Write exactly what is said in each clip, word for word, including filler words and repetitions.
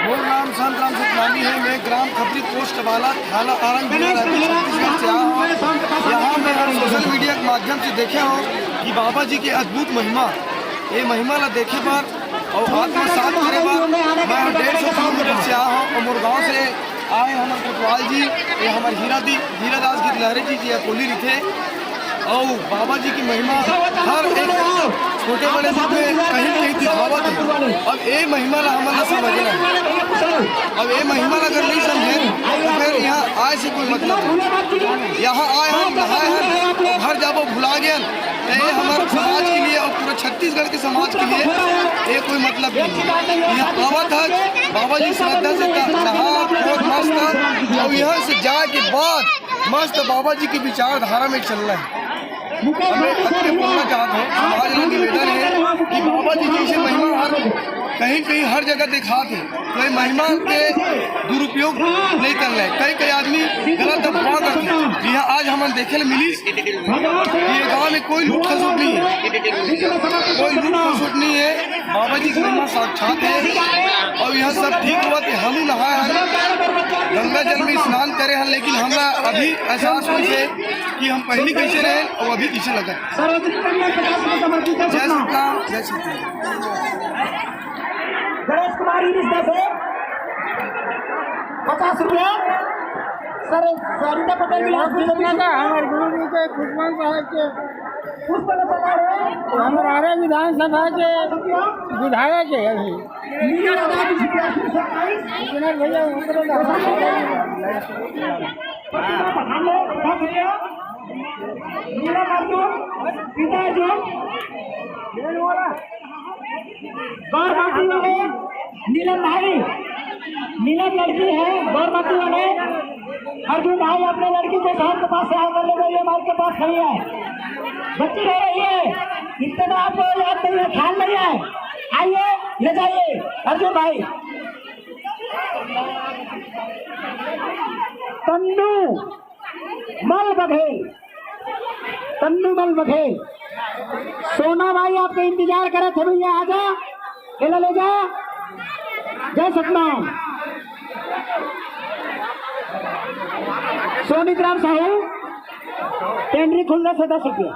मोर नाम संत राम सतनामी है। मैं ग्राम खपरी पोस्ट वाला थाना आरंग जिला रायपुर छत्तीसगढ़ से आया हूँ। यहाँ मैं हर सोशल मीडिया के माध्यम से देखे हूँ कि बाबा जी के अद्भुत महिमा, ये महिमा ला देखे बर और आत्मा शांत करे बर मैं डेढ़ सौ किलोमीटर से आया हूँ और मोर गाँव से आए हमर कोतवाल जी, ये हमर हीरा दी, हीरा दास गिरलहरे जी, जी अकोली रिथे। और बाबा जी की महिमा हर एक छोटे बड़े रूप में कहीं न कहीं दिखावत है। अब ये महिमा ला हमन ला समझना है। अब ये महिमा ला अगर नहीं समझे तो फिर यहाँ आए से कोई मतलब नहीं। यहाँ आए हम, नहाए हम, घर जाबो भुला गए। ये हमारे समाज के लिए और पूरे छत्तीसगढ़ के समाज के लिए ये कोई मतलब नहीं है। यहाँ आवत है बाबा जी श्रद्धा से त-, नहा बहुत मस्त है। और यहाँ से जाए के बाद मस्त बाबा जी की विचारधारा में चलना है। हमें अतके बोलना चाहत हूँ, समाज ला निवेदन है कि बाबा जी जैसे महिमा हर कहीं कहीं हर जगह दिखात है, तो ये महिमा के दुरुपयोग नहीं करना है। कई कई आदमी गलत अफवाह करते हैं। यहाँ आज हमन देखे ल मिलिस ये गांव में कोई लूट खसोट नहीं है, कोई लूट खसोट नहीं है। बाबा जी की महिमा साक्षात है और यह सब ठीक हुआ कि हम नहाए हैं, गंगा जल में स्नान करे हैं, लेकिन हमरा अभी एहसास हुई है कि हम पहली कैसे रहे और अभी कैसे लगा। जय सतनाम, जय सतनाम। गणेश कुमार जी, रिश्ते से पचास रुपया। सर, सरिता पटेल भी लास्ट में का हमारे गुरु जी के खुशमान साहब के पुष्प नमस्कार है। हमारे विधानसभा के विधायक है अभी। नीला राधा जी, सत्ताईस। विनोद भैया, उनको तो हम लोग पचास रुपया। नीला अर्जुन, पिता अर्जुन। गौर बाटी वाले नीलम भाई, नीलम लड़की है गौर बाटी वाले। अर्जुन भाई, अपने लड़की को शाम के पास से आकर ले जाइए, माइक के पास खड़ी है, बच्ची रो रही है। इतना आपको याद नहीं है, ख्याल नहीं है, आइए ले जाइए अर्जुन भाई। तन्नू मल बघेल, तन्नू मल बघेल। सोना भाई आपका इंतजार करे थे भैया, आजा, एला ले जा। जय सतनाम। सोनित राम साहू, टेंडरी खुलने से दस रुपया।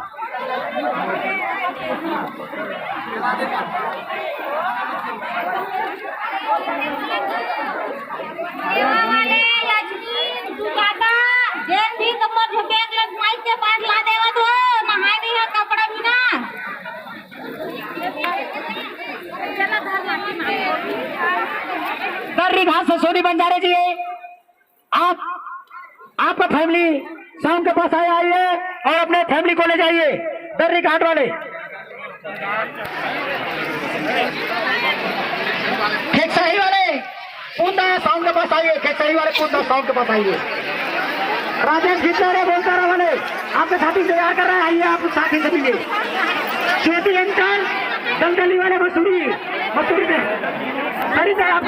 सेवा वाले लक्ष्मी सुजाता, जेन भी कपड़ा झोंके एक लोग माइक के पास ला देवत हो, नहाए भी है, कपड़ा भी ना। दर्री घाट से सोनी बंजारे जी, आप, आपका फैमिली शाम के पास आए, आइए और अपने फैमिली को ले जाइए। दर्री घाट वाले खेकसाही वाले पूंदा साउंड के पास आइए, खेकसाही वाले पूंदा साउंड के पास आइए। राजेश गिद्दर है, बोलता रहा वाले, आपके साथी तैयार कर रहे हैं, आइए आप साथी से मिलिए। ज्योति एंकर, दलदली वाले मसूरी, मसूरी में खरीदा आप